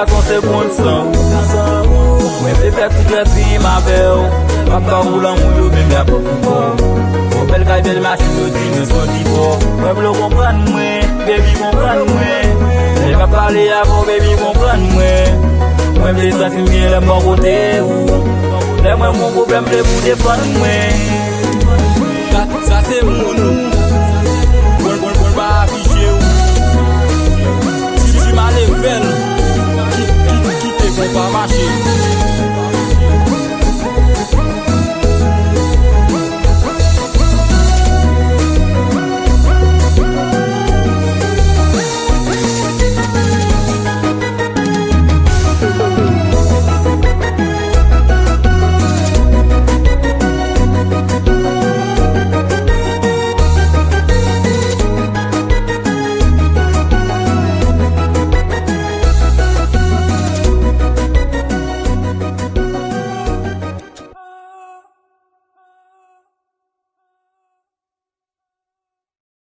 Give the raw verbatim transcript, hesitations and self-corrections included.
Gason se konn san ou. Mwen vle fè ti krèt fi m avè w. Papa ou lanmou yo menm y ap fou kò. Fò bèl kay bèl machin yo di mwen soti fò. Mwen vle w konprann mwen, baby konprann mwen. Lè m ap pale avè w, baby konprann mwen. Mwen vle santi m byen lè m bò kote ou. Lè mwen gon pwoblèm, vle pou defann mwen. Sa, sa se moun ou